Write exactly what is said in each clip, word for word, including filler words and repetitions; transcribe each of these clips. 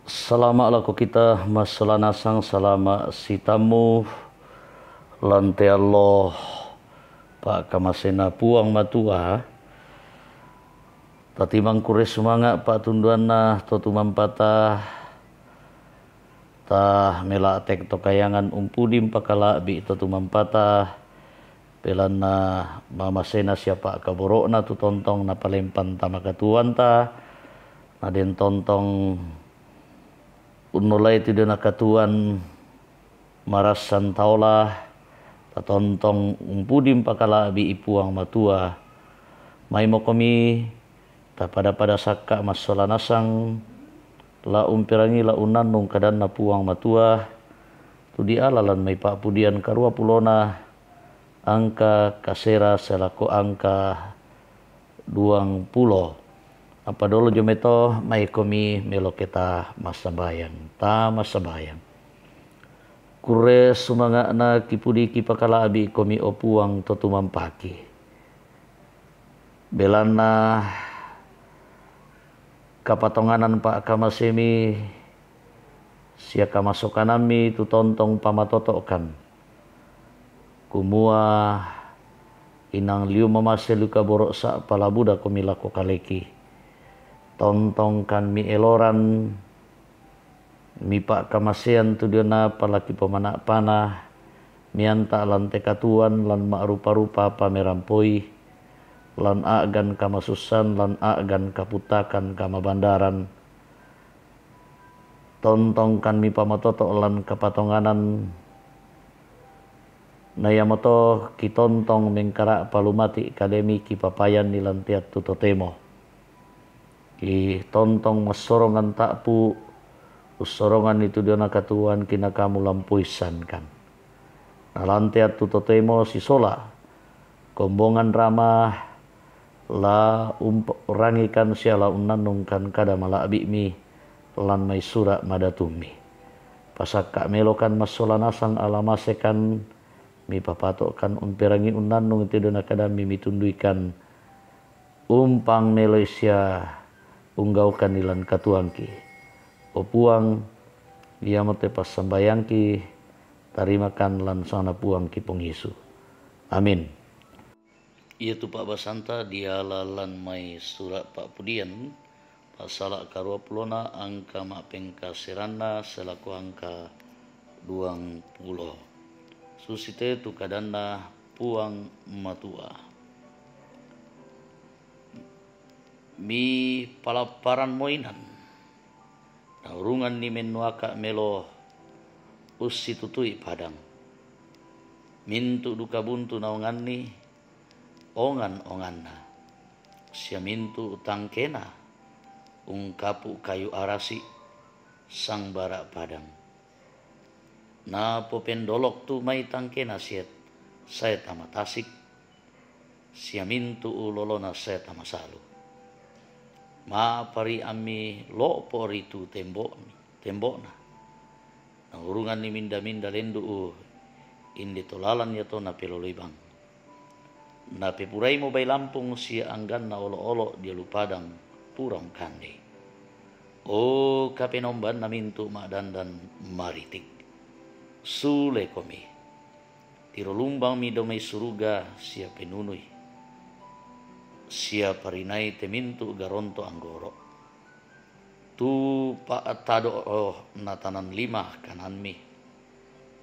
Salama' lako kita massola nasang, salama' sitammu lan te allo pa'kamasena Puang Matua. Tatimang kurre sumanga' pa'tunduanna to tumampata, ta mela' tekto kayangan umpudi mpakala'bi' to tumampata, belanna mamasena sia pa'kaboro'na tu tontong napalempan tama katuoanta, na den tontong unnolai tu diona katuoan marassan taola, tatontong umpudi mpakala'bi'i Puang Matua. Maimokomi tapada-pada sakka' massola nasang, la umperangi la unnannung kadanna Puang Matua, tu diala lan mai Pa'pudian karua pulona angka kasera sia lako angka duang pulo. Apa dolo jomai to, maikomi melo kita massambayang. Ta massambayang. Kurre sumanga'na kipudi kipakala'bi' komi, o Puang, to tumampaki. Belanna kapatonganan pa'kamasemi sia kamasokanammi tu tontong pamatoto'kan. Kumua inang liu mamase lu kaboro' sa'pa la buda komi lako kaleki. Tontongkan mi eloran mi pa'kamasean tu diona palaki pomana'pana, mianta' lan te katuoan lan ma'rupa-rupa pamerampoi, lan a'gan kamasussan, lan a'gan kaputtakan kamabandaran. Tontongkan mi pamatoto' lan kapatonganan, na iamoto kitontong mengkara'pa lumati' kalemi kipapayanni lan te attu totemo. Kitontong massorongan ta'pu', ussoronganni tu diona katuoan kinakamu lan poissankan. Na lan te attu totemo sisola kombongan rama la umrangikan sia la unnannungkan kada mala'bi'mi lan mai sura' madatummi. Pasakka' melokan massola nasang ala masekan, mipapato'kan umperangi unnannung tu diona kadammi mitunduikan, umpang meloi sia unggaukanni lan katuoangki. O Puang, iamote passambayangki, tarimakan lan sanganna Puangki Puang Yesu. Amin. Iatu pa'basanta diala lan mai sura' Pa'pudian, pasala' karua pulona angka ma'pengkaseranna sia lako angka duang pulo. Susite tu kadanna Puang Matua. Mipalapparanmo inan, naurunganni mennuaka' melo ussitutui padang. Mintu' duka buntu naonganni ongan-onganna, sia mintu' tangkena ungkapu' kayu arasi' sangbara' padang. Napopendolok tu mai tangkena sia sae tama tasik, sia mintu' lolona sae tama salu. Ma'pari'ammi lo'po' ri tu tembo'mi, tembo'na. Naurunganni minda-minda lendu'u, inde to lalan iato napeloloi bang. Napepuraimo bai lampung sia angganna olo'-olo' dio lu padang pura ungkandei. O Kapenombanna mintu' ma'dandan maritik, sulekomi. Tiro lumbangmi dao mai suruga sia penunui, sia parinai te mintu' garonto' anggoro'. Tu pa'tado'o natanan lima kananmi,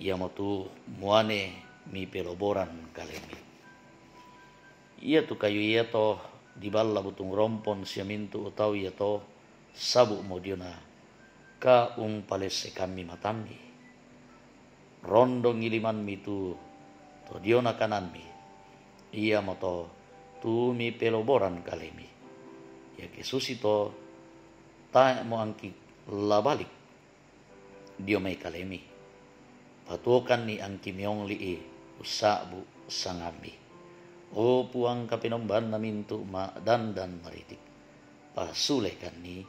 iamotu muane mipeloboran kalemi. Iatu kayu iato diballa butung rompon sia mintu' tau iato sabu'mo diona, ka umpalessekammi matammi. Rondongi limanmi tu to diona kananmi, iamoto tu mipeloboran kalemi. Iake susito, tae'mo angki la balik dio mai kalemi. Patuokanni angki miongli'i ussa'bu' sangammi. O Puang Kapenombanna mintu' ma'dandan maritik, pasulekanni,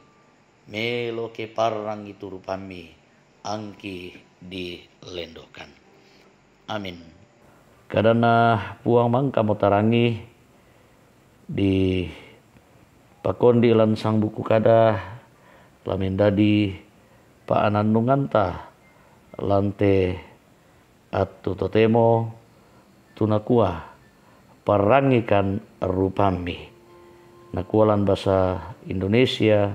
melo ke parrangi tu rupammi angki dilendokan. Amin. Kadanna Puang mangkamo tarangi, dipakondi lan sang buku kada, la mendadi pa'anannunganta lan te attu totemo tu nakua, "Parrangikan rupammi." Nakua lan bahasa Indonesia,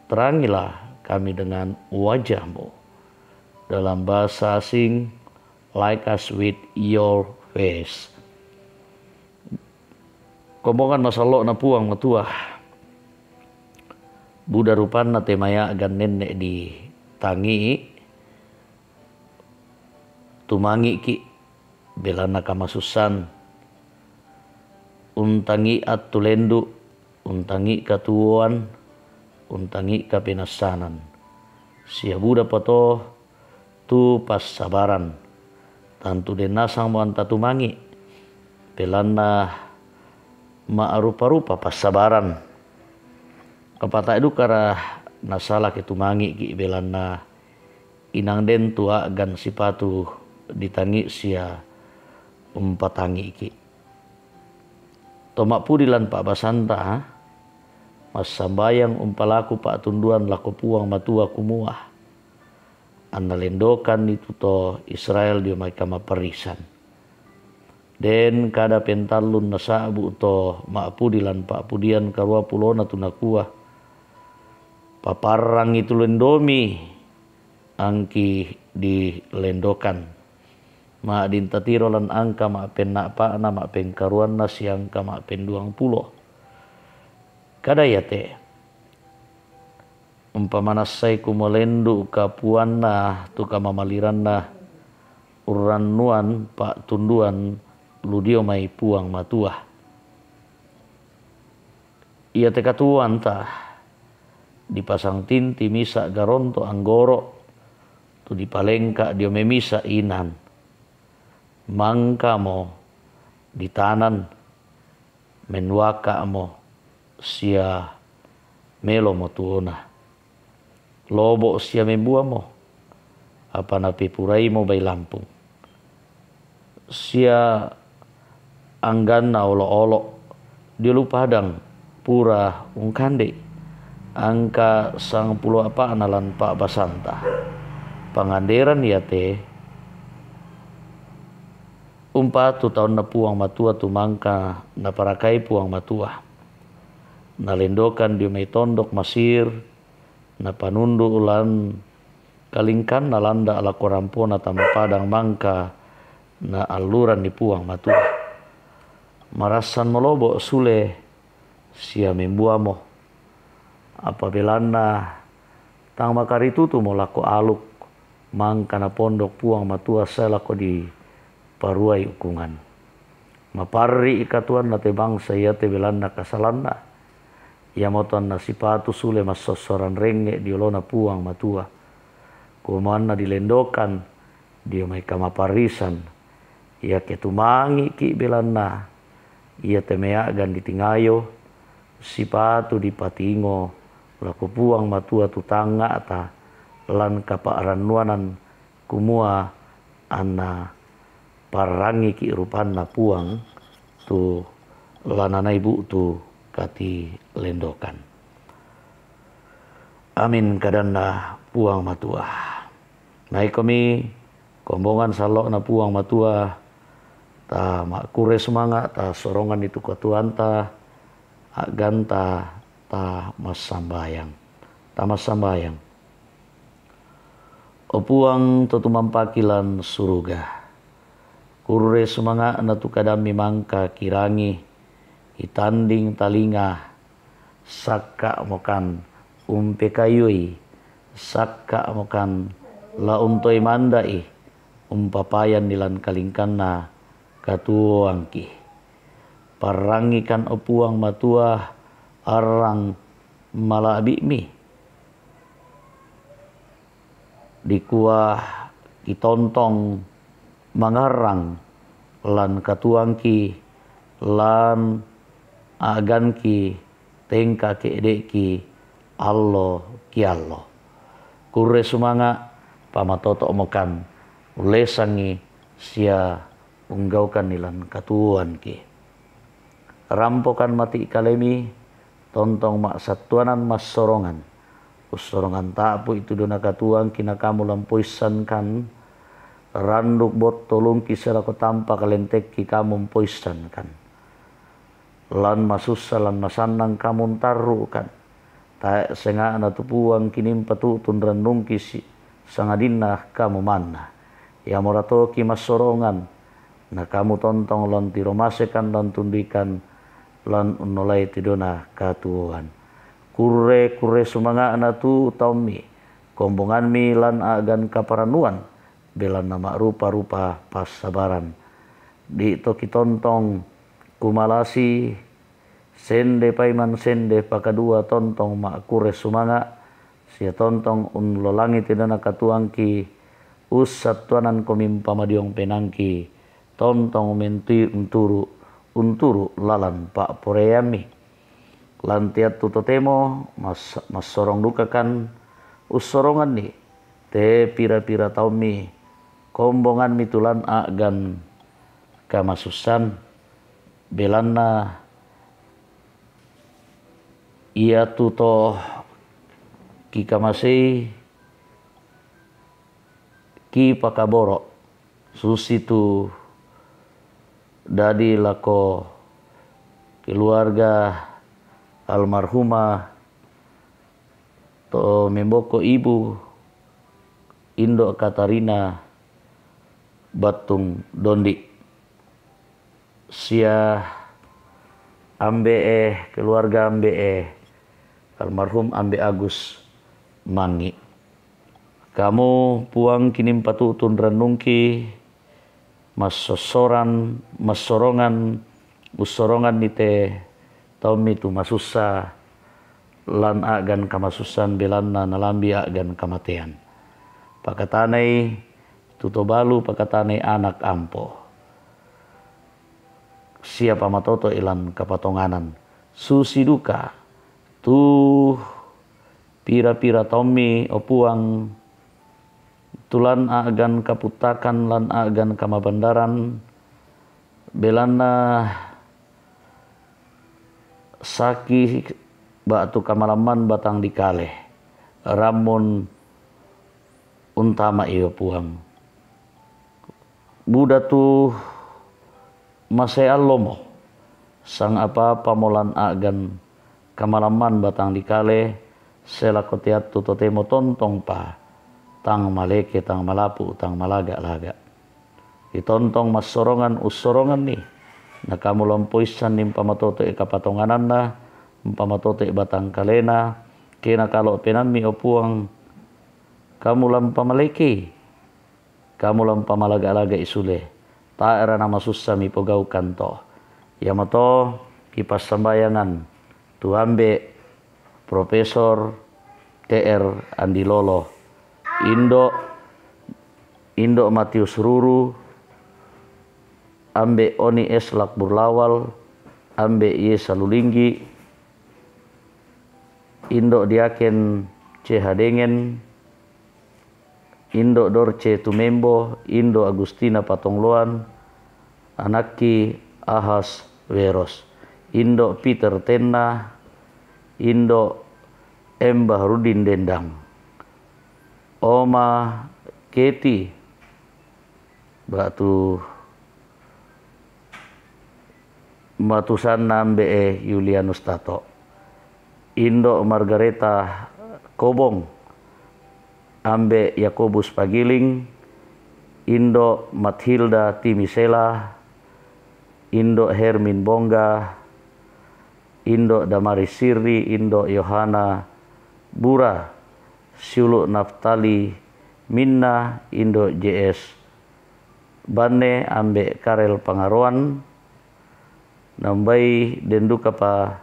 "Terangilah kami dengan wajahmu." Dalam bahasa asing, "Like us with your face." Kombongan masallo'na Puang Matua. Buda rupanna te maya'gan nenne' ditangi'i, tumangi'ki' belanna kamasussan, untangi' attu lendu', untangi' katuoan, untangi' kapenassanan. Sia budapa to tu passabaran. Tantu den nasangmo anta tumangi', belanna ma'rupa-rupa passabaran. Apa tae' dukara nasala ke tumangi'ki' belanna inang den tu a'gan sipatu ditangi' sia umpatangi'ki'. To ma'pudi lan pa'basanta, massambayang umpalaku pa'tunduan lako Puang Matua kumua, "Anna lendokanni tu to Israel dio mai kamaparrisan." Den kada pentallun nasa'bu' to ma'pudi lan pa'pudian karua pulona tu nakua, "Paparrangi tu lendomi, angki dilendokan." Ma'din tatiro lan angka ma'penna'pa'na, ma'pengkaruanna, siangka ma'penduangpulo. Kada iate, umpamanassai kumolendu' kapuanna tu kamamaliranna, urrannuan pa'tunduan lu dio mai Puang Matua. Iate katuoanta dipasang tinti misa' garonto' anggoro' tu dipalengka' dio mai misa' inan. Mangkamo ditanan, mennuaka'mo sia melomo tuona. Lobo' sia membuamo, apa napepuraimo bai lampung. Sia angganna olo'-olo' dio lu padang pura ungkande'i, angka sangpulo apa'na lan pa'basanta. Panganderan iate umpatu taunna Puang Matua tu mangka naparakai Puang Matua. Nalendokan dio mai tondok Masir, napanundu' lan kalingkanna landa' lako rampona tama padang mangka naalluranni Puang Matua. Marassanmo lobo' sule sia membuamo. Apa belanna tang makaritutumo lako aluk, mangka napondok Puang Matua sae lako diparuai ukungan. Maparri'i katuoanna te bangsa iate belanna kasalanna. Iamoto anna sipatu sule massossoran rengnge' dio olona Puang Matua. Kumoanna dilendokan dio mai kamaparrisan. Iake tumangi'ki' belanna iate mea'gan ditingayo, sipatu dipatingo lako Puang Matua tu tangnga'ta lan kapa'rannuanan, kumua anna parrangiki' rupanna Puang tu lananai bu'tu katilendokan. Amin, kadanna Puang Matua. Naikomi kombongan sallo'na Puang Matua, ta ma'kurre sumanga', ta soronganni tu katuoanta, a'ganta, ta massambayang. Ta massambayang. O Puang to tumampaki lan suruga, kurre sumanga'na tu kadammi mangka kirangi, kitanding talinga, sakka'mokan umpekayui, sakka'mokan la untoi manda'i, umpapayanni lan kalingkanna katuoangki. Parrangikan, o Puang Matua, arrang mala'bi'mi. Dikua kitontong mangarrang lan katuoangki, lan a'ganki tengka ke'de'ki allo kiallo. Kurre sumanga', pamatoto'mokan, ullesangi sia unggaukanni lan katuoangki. Rampokan mati' kalemi, tontong ma'sattuanan massorongan, Ussorongan ta'pu itu dona katuangki na kamu lampoissankan, randuk botto lungki selako tampa kalentekki kamu mpoissankan. Lan masussa lan masannang kamu ntarru'kan. Tae' senga'na tu Puang kinimpa tu'tun rannungki si-, sangadinna kamu manna. Iamorato ki massorongan, na kamu tontong lan tiromasekan lan tunduikan lan unnolai tidona katuoan. Kurre, kurre sumanga'na tu taummi, kombonganmi lan a'gan kaparannuan, belanna ma'rupa-rupa passabaran. Di' toki tontong kumalasi, sende paiman sende pakadua tontong ma'kurre sumanga', sia tontong unlolangi tidona katuangki, ussattuanangkomi mpamadiong penaangki, tontong menti-, unturu', unturu' lalan pa'poraiammi. Lan teattu totemo mas-, massorong dukakan ussoronganni te pira-pira taummi, kombonganmi tu lan a'gan kamasussan, belanna iatu to kikamasei kipakaboro', susitu dadi lako keluarga almarhumah to memboko ibu Indo' Katarina Battung Dondi, sia ambe'e, keluarga ambe'e almarhum Ambe' Agus Mangi. Kamu Puang kinimpa tu'tun rannungki, massossoran, massorongan, ussoronganni te taummi tu masussa, lan a'gan kamasussan belanna nalambi a'gan kamatean. Pakatanai tu to balu, pakatanai anak ampo, sia pamatoto'i lan kapatonganan. Susi duka tu pira-pira taummi, o Puang, tu lan a'gan kaputtakan, lan a'gan kamabandaran, belanna saki ba'tu kamalamman batang dikale, rammun untama'i, o Puang. Buda tu maseallomo, sangapa-apamo lan a'gan kamalamman batang dikale, selako teattu totemo tontongpa, tang maleke, tang malapu, tang malaga'-laga'. Itontong massorongan ussoronganni, na kamu lampoissanni mpamatoto'i kapatongananna, mpamatoto'i batang kalena, ke nakalo' penaammi, o Puang, kamu lampamalekei, kamu lampamalaga'laga'i sule, tae'ra namasussa mipogaukan to. Iamoto kipassambayangan tu ambe' Profesor T R Andi Lolo, Indo', Indo' Matius Ruru, ambe' Oni S Lakbur Lawal, ambe' Yesa Lulinggi, Indo' Diaken C H Dengen, Indo' Dorce Tumembo, Indo' Agustina Patongloan, anakki Ahas Weros, Indo' Peter Tenna, Indo' M Bahrudin Dendang, Oma Keti, ba'tu matusanna ambe'e Yulianus Tato, Indo' Margareta Kobong, ambe' Yakobus Pagiling, Indo' Mathilda Timisela, Indo' Hermin Bongga, Indo' Damaris Sirri, Indo' Yohana Bura, Siulu' Naftali Minna, Indo' J S Banne, ambe' Karel Pangaroan, nambai den dukapa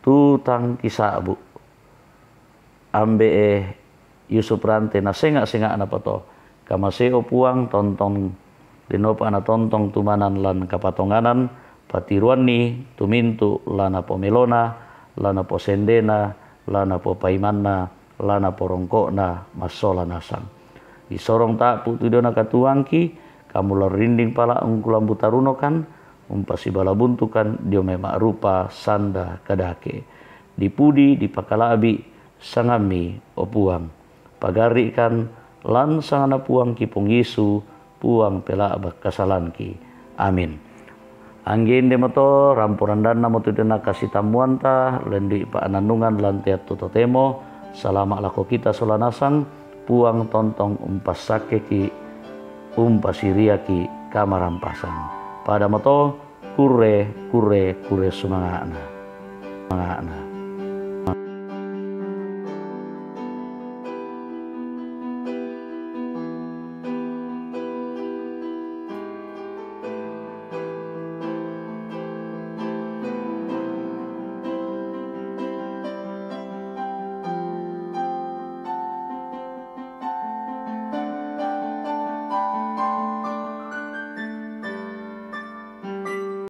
tu tang kisa'bu'. Ambe'e Yusuf Rante, na senga'-senga'napa to. Kamaseo Puang, tontong denopa natontong tumanan lan kapatonganan, patiruanni tumintu' la napomelona, la naposendena, la napopaimanna, la naporongko'na massola nasang. Isorong ta'pu tu diona katuangki, kamu la rinding pala' ungkulambu tarunokan, umpasibala buntukan dio mai ma'rupa sanda kadake. Dipudi, dipakala'bi', sangammi, o Puang. Pagarikan lan sangana Puangki Puang Yesu, Puang pela'bak kasalanki. Amin. Angge inde moto, rampo randanna moto ide na kasitammuanta, lendui pa'nannungan lan te attu totemo, salama' lako kita sola nasang, Puang tontong umpassakkeki, umpasiriaki kamarampasan. Pada moto, kurre, kurre, kurre sumanga'na. Sumanga'na.